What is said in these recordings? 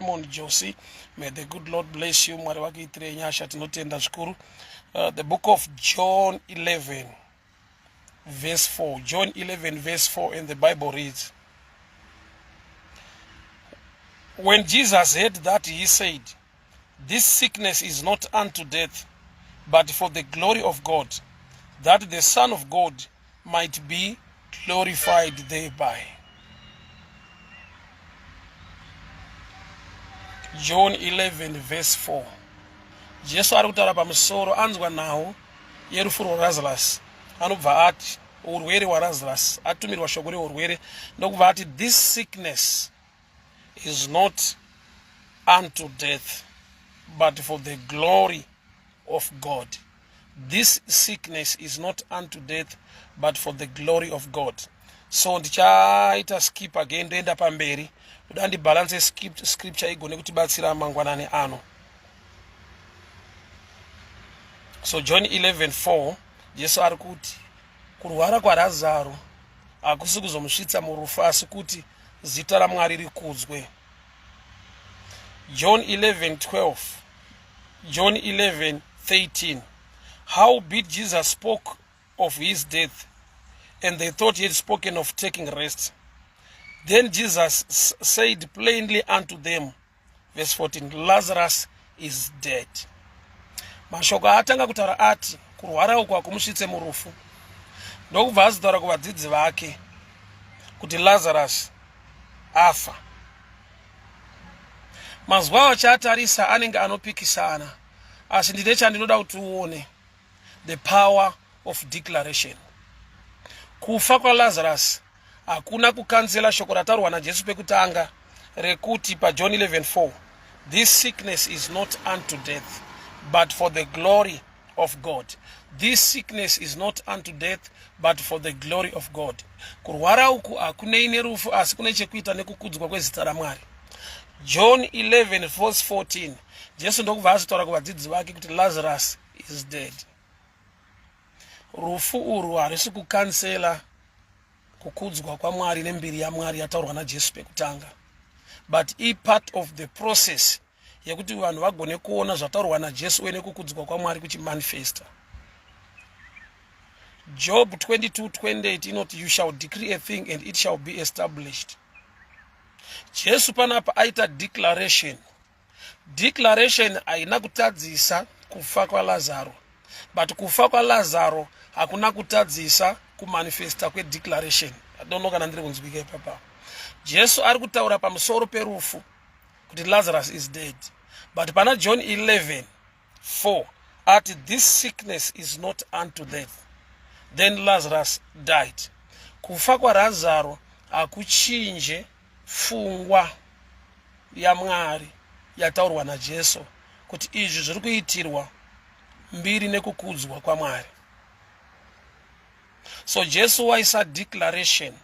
Simon Josi. May the good Lord bless you. Mwari vakuitirei nyasha, tinotenda zvikuru. The book of John 11 verse 4. John 11 verse 4 and the Bible reads. When Jesus heard that he said, This sickness is not unto death, but for the glory of God, that the Son of God might be glorified thereby. John 11 verse 4. Jesu ari kutaura pamusoro anzwa nhau yerufu rwaLazarus anobva ati urwere hwaLazarus atumirwa shoko reurwere ndokubva ati this sickness is not unto death but for the glory of God. This sickness is not unto death but for the glory of God. So ndichaita skip again ndoenda pamberi kuda ndibalance scripture igone kutibatsira mangwanani ano. So John 11:4 Jesu ari kuti kurwara kwaRazaro hakusi kuzomusvitsa murufu asi kuti zita raMwari rikudzwe. John 11:12 John 11:13 Howbeit Jesus spoke of his death and they thought he had spoken of taking rest. Then Jesus said plainly unto them, verse 14, Lazarus is dead. Mashoko aatanga kutaura ati kurwara uku hakumusvitse murufu. Ndokubva azotaura kuvadzidzi vake kuti Lazarus afa. Mazwi awo chaatarisa anenge anopikisana, asi ndine chandinoda kuti uone, the power of declaration. Kufa kwaLazarus hakuna kukansela shoko rataurwa naJesu pekutanga rekuti paJohn 11:4 this sickness is not unto death but for the glory of God. This sickness is not unto death but for the glory of God. Kurwara uku hakunei nerufu asi kune chekuita nekukudzwa kwezita raMwari. John 11 verse 14 Jesu ndokubva azotaura kuvadzidzi vake kuti Lazarus is dead. Rufu urwu harisi kukansela kukudzwa kwaMwari nembiri yaMwari yataurwa naJesu pekutanga but ipart of the process yekuti vanhu vagone kuona zvataurwa naJesu uye nekukudzwa kwaMwari kuchimanifesta. Job 22:28 inoti you shall decree a thing and it shall be established. Jesu panapa aita declaration. Declaration haina kutadzisa kufa kwaLazaro, but kufa kwaLazaro hakuna kutadzisa kumanifesta kwedeclaration. I don't know kana ndiri kunzwika ipapa. Jesu ari kutaura pamusoro perufu kuti Lazarus is dead, but pana John 11 4 ati this sickness is not unto death, then Lazarus died. Kufa kwaRazaro hakuchinje pfungwa yaMwari yataurwa naJesu kuti izvi zviri kuitirwa mbiri nekukudzwa kwaMwari. So Jesu waisa declaration,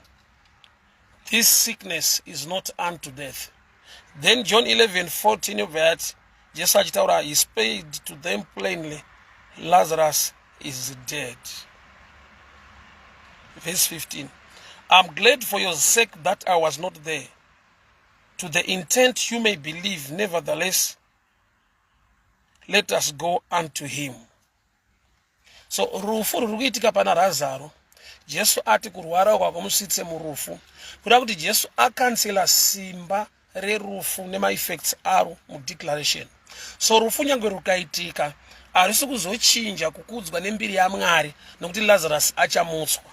this sickness is not unto death. Then John 11:14 yobva yati Jesu achitaura, he spake to them plainly, Lazarus is dead. Verse 15, I'm glad for your sake that I was not there, to the intent you may believe, nevertheless let us go unto him. So rufu ruri kuitika pana Razaro, Jesu ati kurwara uko hakumusvitse murufu, kuda kuti Jesu akansela simba rerufu nemaeffects aro mudeclaration. So rufu nyange rukaitika harisi kuzochinja kukudzwa nembiri yaMwari nokuti Lazarus achamutswa.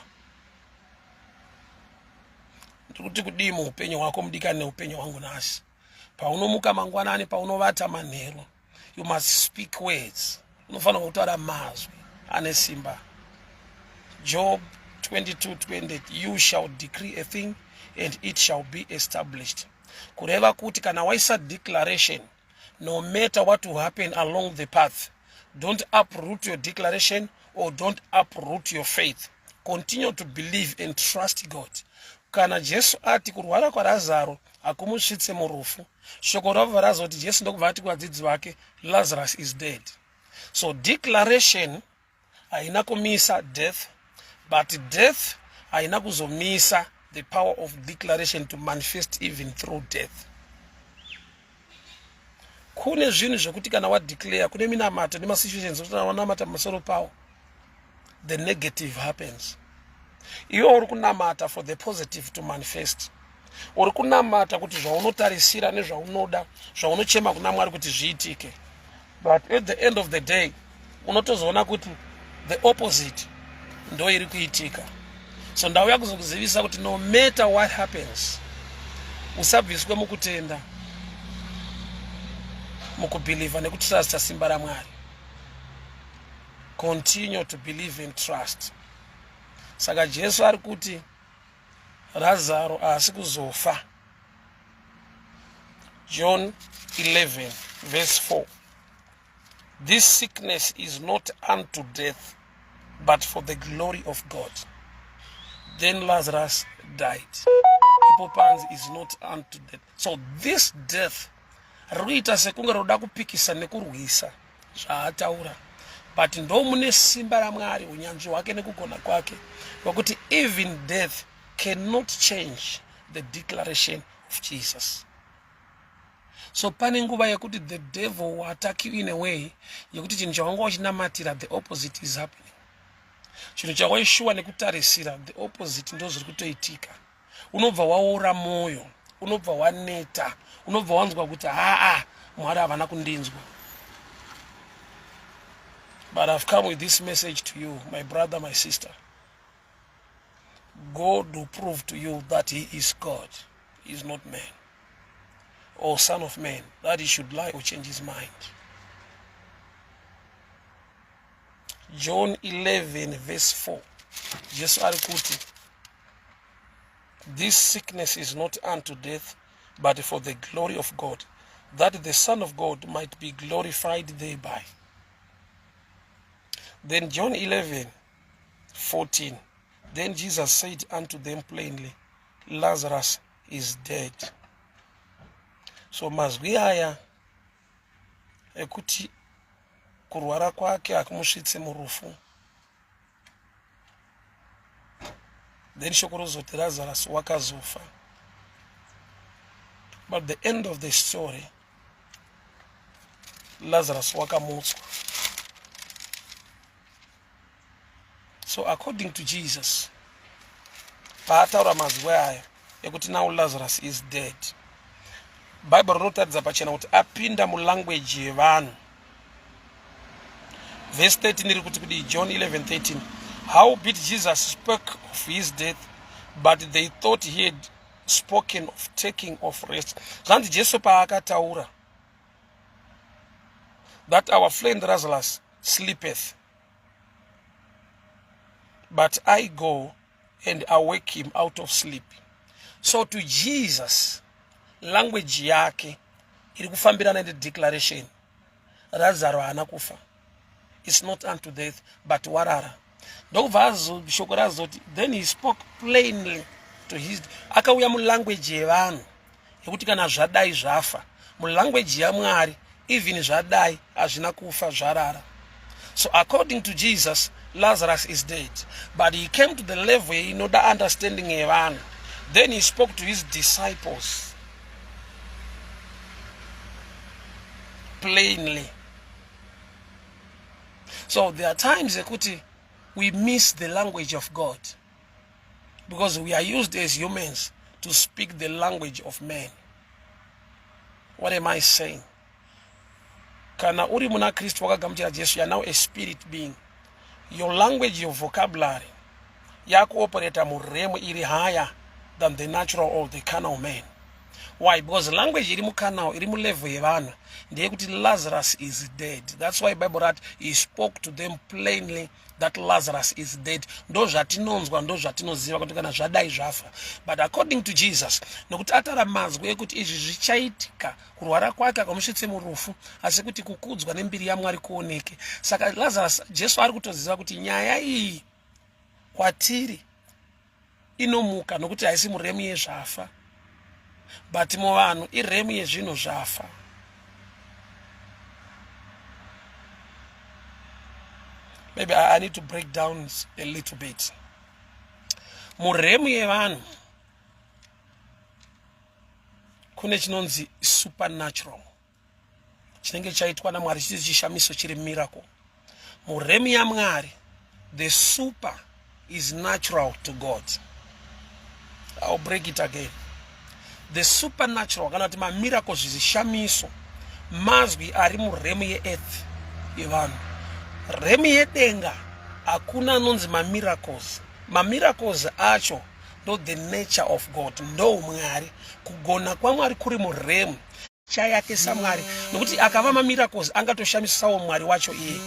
Ndiri kuti kudii muupenyu hwako mudikani neupenyu hwangu nhasi? Paunomuka mangwanani, paunovata manheru, you must speak words. Unofanira kutaura mazwi ane simba. Job 22:20, you shall decree a thing and it shall be established. Kureva kuti kana waisa declaration, no matter what will happen along the path, don't uproot your declaration or don't uproot your faith. Continue to believe and trust God. Kana Jesu ati kurwara kwaRazaro hakumusvitse murufu, shoko rabva razoti Jesu ndokubva ati kuvadzidzi vake, Lazarus is dead. So declaration haina kumisa death, but death haina kuzomisa the power of declaration to manifest even through death. Kune zvinhu zvekuti kana wadeclare, kune minamato nemasituations ekuti kana wanamata pamusoro pawo, the negative happens. Iwe uri kunamata for the positive to manifest. Uri kunamata kuti zvaunotarisira nezvaunoda, zvaunochema kuna Mwari kuti zviitike. But at the end of the day, unotozoona kuti the opposite ndo iri kuitika. So ndauya kuzokuzivisa kuti no matter what happens, usabviswe mukutenda, mukubhilivha nekutrusta simba raMwari. Continue to believe and trust. Saka Jesu ari kuti Razaro haasi kuzofa. John 11 verse 4. This sickness is not unto death, but for the glory of God. Then Lazarus died. Ipo panzi is not unto death. So this death rinoita sekunge roda kupikisa nekurwisa zvaataura, but ndo mune simba raMwari, unyanzvi hwake nekugona kwake, wekuti even death cannot change the declaration of Jesus. So pane nguva yekuti the devil will attack you in a way yekuti chinhu chawanga uchinamatira, the opposite is happening. Chinhu chawaishuwa nekutarisira, the opposite ndo zviri kutoitika. Unobva waora mwoyo, unobva waneta, unobva wanzwa kuti haa, Mwari havana kundinzwa. But I've come with this message to you, my brother, my sister. God will prove to you that he is God, he is not man or son of man, that he should lie or change his mind. John 11 verse 4, Jesu ari kuti this sickness is not unto death, but for the glory of God, that the Son of God might be glorified thereby. Then John 11 14, then Jesus said unto them plainly, Lazarus is dead. So mazwi aya ekuti kurwara kwake hakumusvitse murufu, then shoko rozoti Lazarus wakazofa. But the end of the story, Lazarus wakamutswa. So according to Jesus, paataura mazwi aya ekuti now Lazarus is dead, Bible rinotaridza pachena kuti apinda mulanguage yevanhu. Verse 13 iri kuti kudii? John 11:13, howbeit Jesus spoke of his death, but they thought he had spoken of taking of rest. Zvanzi Jesu paakataura that our friend Lazarus sleepeth, but I go and awake him out of sleep. So to Jesus, language yake iri kufambirana nedeclaration, Lazaro haana kufa, it's not unto death, but warara. Ndokubva shoko razoti then he spoke plainly to his, akauya mulanguage yevanhu yekuti kana zvadai zvafa. Mulanguage yaMwari, even zvadai hazvina kufa, zvarara. So according to Jesus, Lazarus is dead, but he came to the level inoda understanding yevanhu. Then he spoke to his disciples plainly. So there are times ekuti we miss the language of God because we are used as humans to speak the language of man. What am I saying? Kana uri muna Kristu, wakagamuchira Jesu, you are now a spirit being. Your language, your vocabulary yakuoperata murealm iri higher than the natural or the carnal man. Why? Because language iri mucarnal, iri mulevel yevanhu, ndeyekuti Lazarus is dead. That's why Bible rati he spoke to them plainly that Lazarus is dead. Ndo zvatinonzwa, ndo zvatinoziva kuti kana zvadai zvafa. But according to Jesus, nokuti atara mazwi ekuti izvi zvichaitika, kurwara kwake akamusvitse murufu, asi kuti kukudzwa nembiri yaMwari kuoneke. Saka Lazarus, Jesu ari kutoziva kuti nyaya iyi kwatiri inomuka nokuti haisi murealm yezvafa, but muvanhu irealm yezvinhu zvafa. Maybe I need to break down a little bit. Murealm yevanhu kune chinonzi supernatural. Chinenge chaitwa naMwari chiri chishamiso, chiri miracle. Murealm yaMwari, the super is natural to God. I'll break it again. The supernatural, kana kuti mamiracles, zvishamiso, mazwi ari murealm yeearth, yevanhu. Realm yedenga hakuna anonzi mamiracles. Mamiracles acho ndo the nature of God, ndo Mwari, kugona kwaMwari kuri murealm chayake saMwari, nokuti akava mamiracles angatoshamisawo Mwari wacho iye.